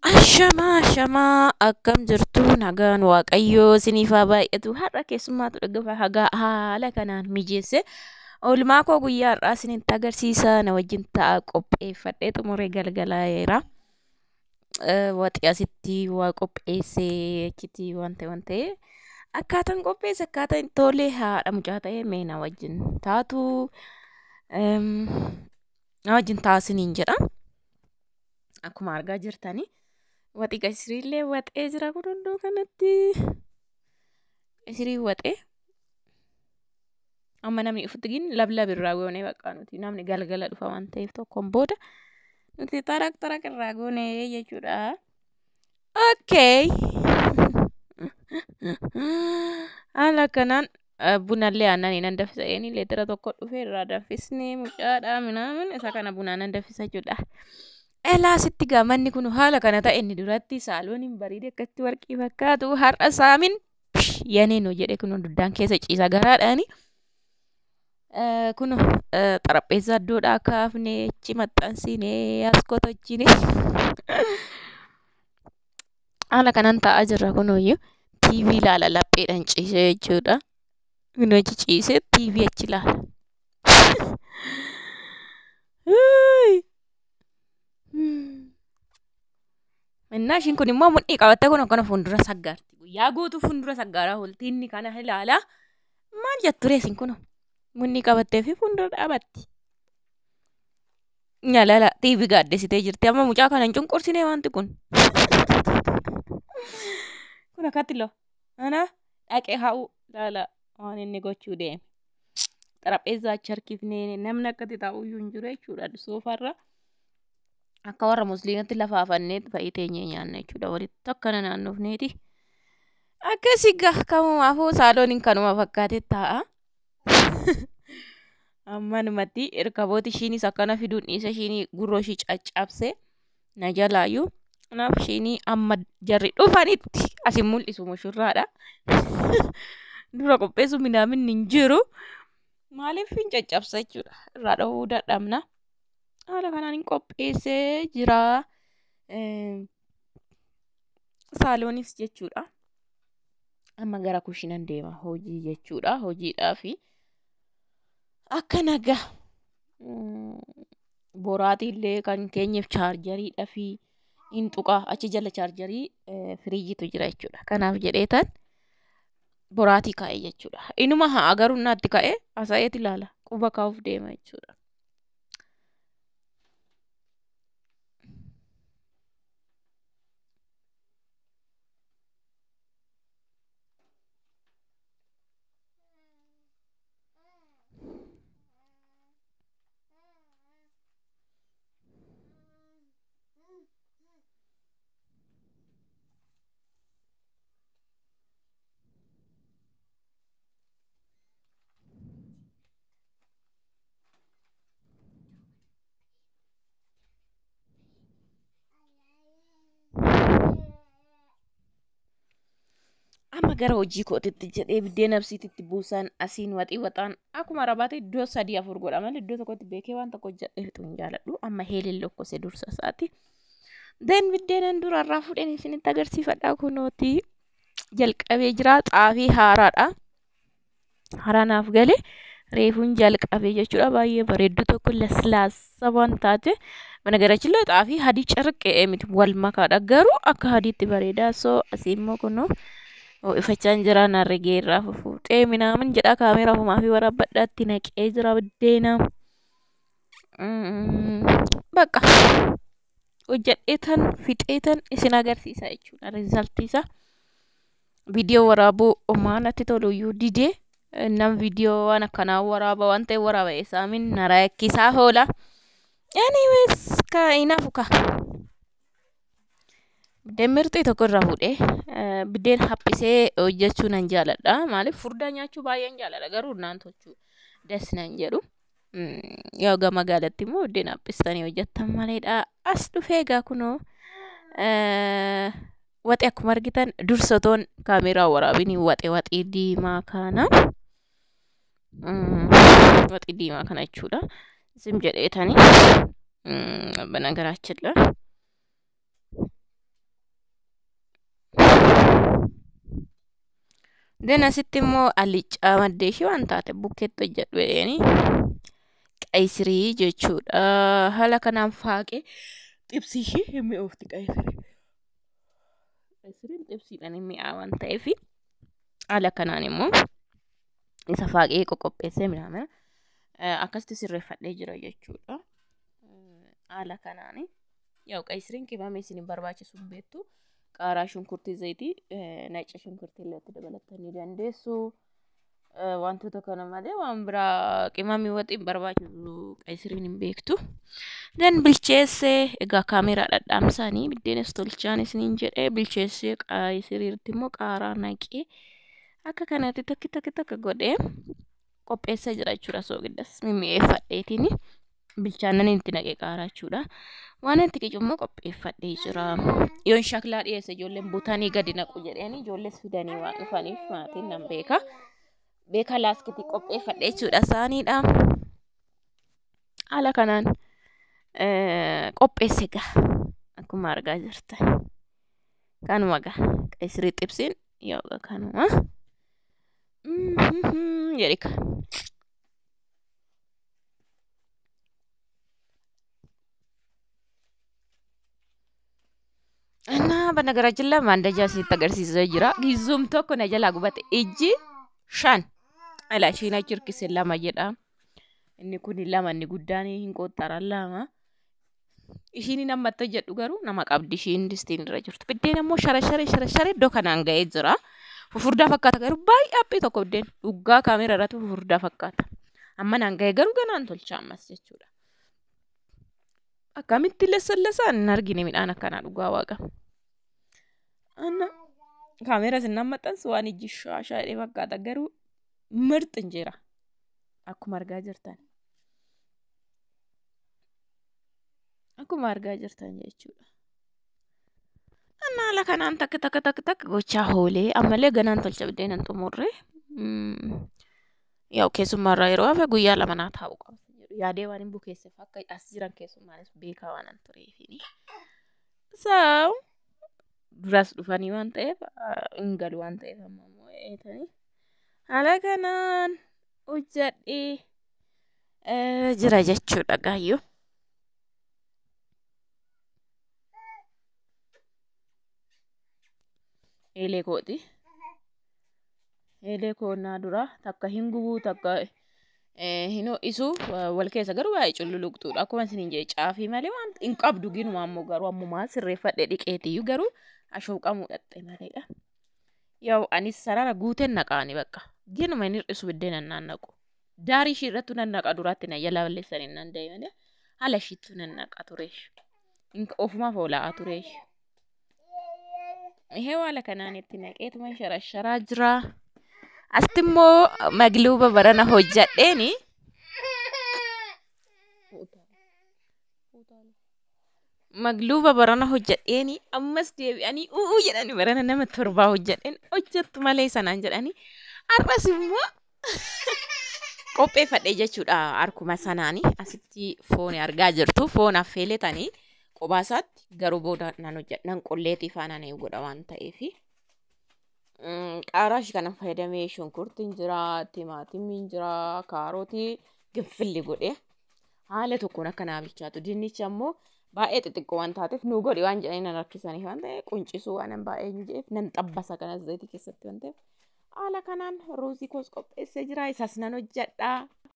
Ashamaa ashamaa akkam jirtu nagaan waaqayyoo isiniif haa baay'atu. Har'a keessummaatu dhaggeeffa hagaa haala kanaan mijeesse oolmaa koo guyyaa har'aa isinitti agarsiisa. Na wajjin ta'a qopheeffadhee xumuree galgalaa'eera. Waxii asitti waa qopheessee achitti waan ta'e waan ta'e akkaataan qopheesse akkaataan itti tolee haadha mucaa ta'e mee na wajjin taatu na wajjin taasiniin jedha. Akkuma argaa jirtanii. Waxii qasirillee waxee jira kun iddoo kanatti. Qasirii waxee. Amma namni dhufutti gin lablab irraa goonee bakka nuti namni galgala dhufa waan ta'eef tokkoon booda nuti tarak tarak irraa goonee jechuudha. Okay. Haala kanaan bunallee aannan nan danfisa eenii leetira tokko dhufee irraa danfisnee mucaadhaa minaamin isa kana bunaan nan danfisa jechuudha. Elaa sitti gaa manni kun haala kana ta'e inni duratti saalooniin bareedee akkatti warqii fakkaatu har'a saamin yanee nu jedhe kun duddaan keessa ciisa garaadhaani. Kun xarapheessaa iddoodhaa kaafnee achi maxxansinee as kotochinee haala kanaan taa'aa jirra kunuyyuu TV ilaala lapheedhaan ciisee jechuudha. Kun achi ciisee TV achi ilaala. Innaa ishiin kun immoo mudhii qabattee kun akkana fuuldura saggaarti. Guyyaa guutuu fuuldura saggaaraa oolti inni kana ilaala. Maal jettu ree isin kun? Mudhii qabattee fi fuuldura dhaabatti. Nyalaala TV gaaddessitee jirti. Amma mucaa kana hin cunqursinee wanti kun. Kun akkatti loo. Ana dhaqee haa'u laala waan inni gochuu deeme. Xarapheessaa achi harkifnee namni akkatti taa'uyyuu hin jiru jechuudha soofarra. Akka warra musliimatti lafa afannee fa'ii teenyee nyaanna jechuudha. Walitti akkana naannofneeti. Akkasii gaa kamumaafuu saalooniin kanuma fakkaatee taa'a. Ammanumatti erkabooti ishiinis akkana fiduun dhiisa ishiinii gurroo ishii caccabsee na jalaayyuu. Kanaaf ishiinii amma jarri dhufanitti asin mul'isu mushurraadha. Dura qopheessu minaaminni hin jiru. Maaliif hin caccabsa jechuudha. Irraa dhowwuu dadhabna. Haala kanaan hin qopheessee jira. Saaloonis jechuudha. Amma gara kushiinan deema hojii jechuudha. Hojiidhaafi akka nagaa boraatiillee kan keenyeef chaarjariidha fi hin tuqaa achi jala chaarjarii firiijiitu jira jechuudha. Kanaaf jedheetan boraatii kaa'e jechuudha. Inuma haa garuu naatti ka'e haasa'eet ilaala. Quba kaa'uuf deema jechuudha. Amma gara hojii kootitti jedhee biddeen absiititti buusaan asiin waxii waxaan akkuma arabaatti iddoo 3 4 godha malee iddoo tokkotti beekee waan tokko hojjedhee fixuu hin jaaladhu. Amma heelin lokkose dursa isaati. Then biddeenan durarraa fuudheen isinitti agarsiifadha kunooti jalqabee jira xaafii haaraadha. Haaraa naaf gale reefuun jalqabee jechuudha baay'ee bareeddu tokko laslaassa waan taate mana garachillee xaafii hadii carqee miti wal makaadha garuu akka hadiitti bareedaa soo asii immoo kunoo ho'ifachaan jira narrigee irraa fufuuxee minaamin jedha kaameeraa ofumaa fi waraabbadhaatti naqee jira buddeena. Bakka hojjedheetan fixeetan isin agarsiisa jechuudha riizaltii isaa. Viidiyoo waraabuu homaa natti toluyyuu didee nam viidiyoo waan akkanaa waraaba waan ta'e waraaba eessaamin na rakkisaa oola. Anyways ka inaafu ka. Biddeen mirxii tokko irraa fuudhee biddeen haphisee hojjechuu nan jaaladha. Maaliif furdaa nyaachuu baay'een jaaladha garuu naan tolchuu das nan jedhu. Yoo gama magaalatti immoo biddeen haphistanii hojjettan maleedha. As dhufee egaa kunoo waxii akkuma argitan dursatoon kaameeraa waraabinii waxee waxii diimaa kana. Waxii diimaa kana jechuudha. Zim jedheetanii bana garaachilla. Den asitti immoo allichaa maddee ishee waan taate bukkeetti hojjedhu jedheeni qayisirii jechuudha. Haala kanaan faaqee xibsii ishee hin mi'oofti qayisirii. Qayisiriin xibsiidhaan hin mi'aa waan ta'eef haala kanaan immoo isa faaqee qoqopheessee midhaan akkasitti sirreeffadhee jira jechuudha. Haala kanaan yaa'u qayisiriin qimamee isin barbaachisu hin beektu. Qaaraa, shunkurtii, zayitii, nacca shunkurtii illee itti dabalattanii dandeessu. Wantoota kana malee waan biraa qimamii waxii hin barbaachisu qayisiriin hin beektu. Dan bilcheessee egaa kaameeraa dhadhaamsaanii biddeenas tolchaan isiniin jedhee bilcheessee qayisiriitti immoo qaaraa naqee akka kanatti takki takki takka godhee qopheessaa jira jechuudha. Soogiddas mimmi'eeffadheetiin bilchaannan itti naqee qaaraa jechuudha. Waan itti qicu immoo qopheeffadhee jira. Yoon shaklaa dhiyeesse ijoolleen butanii gadi naqu jedhanii ijoollees fidanii waan dhufaniif maatiin nan beeka. Beeka laaskitii qopheeffadhee jechuudha isaaniidha. Haala kanaan qopheesse gaa akkuma argaa jirtan. Kanuma gaa qayisirii xibsiin yoo kanuma. Jedhika. እና በነገራችን ላይ ማንደጃ ሲተገርሲዘ ጅራ ጊዙም tokko na jalaa gubate ijji shan ala ishiin achi hirkise lama jedha. Inni kun lama inni guddaan hin qoxxaran lama. Ishiin nammatti hojjedhu garuu nama qabdi ishiin distiin irra jirtu. Biddeen ammoo shara shara shara shara iddoo kanaan ga'ee jira. Fufurdaa fakkaata garuu baay'ee haphii tokko biddeen dhugaa kaameera irratti fufurdaa fakkaata. Amma naan ga'e garuu ganaan tolcha ammas jechuudha. Akkamitti lessallasaan hin argine midhaan akkanaa dhugaa waaqa. Anna kaameera sin maxxansu waan ijji shaashaa jedhee fakkaata garuu mirxi injeera akkuma argaa jirtan. Akkuma argaa jirtan jechuudha. Anna haala kanaan takka takka takka takka gochaa hoolee ammallee ganaan tolcha biddeenan xumurre. Yaa'u keessummaarraa yeroo hafe guyyaa lama naa taa'u qaba. Yaadee waan hin bukeesseef akka as jiran keessummaanis beekaa waan an tureefini. So duras dhufanii waan ta'eef hin galu waan ta'eef amma immoo eetanii haala kanaan hojjedhee jira jechuudha gaayyoo. Eelee kooti. Eelee koonnaa dura takka hin gubuu takka hin ho'isu wal keessa garuu baay'ee cululuqxuudha. Akkuma isiniin jedhe caafii malee waan hin qabdu ginuma ammoo garuu ammumaa sirreeffadhee dhiqeetiyyuu garuu ashooqamuu dhaxxe maleedha. Yaa'u anis sarara guuteen naqaani bakka. Ginuma hin hir'isu biddeen naan naqu. Daarii ishii irrattu nan naqa duraatti na jala balleessanii nan da'e malee haala ishiittu nan naqa ture. Ofumaaf oolaa ture. Ihee haala kanaan itti naqeetuma sharasharaa jira. Asitti immoo magluuba barana hojjedheeni. Magluuba barana hojjedheeni ammas deebi'anii u'uu jedhanii barana nama torbaa hojjedheen hojjettu malee sanaan jedhanii har'as immoo qopheeffadhe jechuudha harkuma sanaani asitti foon argaa jirtu foon affeeletanii qophaa isaatti garuu booda nan hojjedha nan qolleetii faana na godha waan ta'eefi. Qaaraa ishii kana fayyadamee shunkurtiin jira, timaatimiin jira, kaarotii ginfilli godhee haala tokkoon akka naa bilchaatu. Dinnichi ammoo baay'ee xixiqqoo waan taateef nu godhi waan jedhanii nan harkisaniif waan ta'eef quncisuu waan nan baay'ee hin jedheef nan xabbasa kanas zayitii keessatti waan ta'eef haala kanaan ruuzii koos qopheessee jira. Isas nan hojjedha.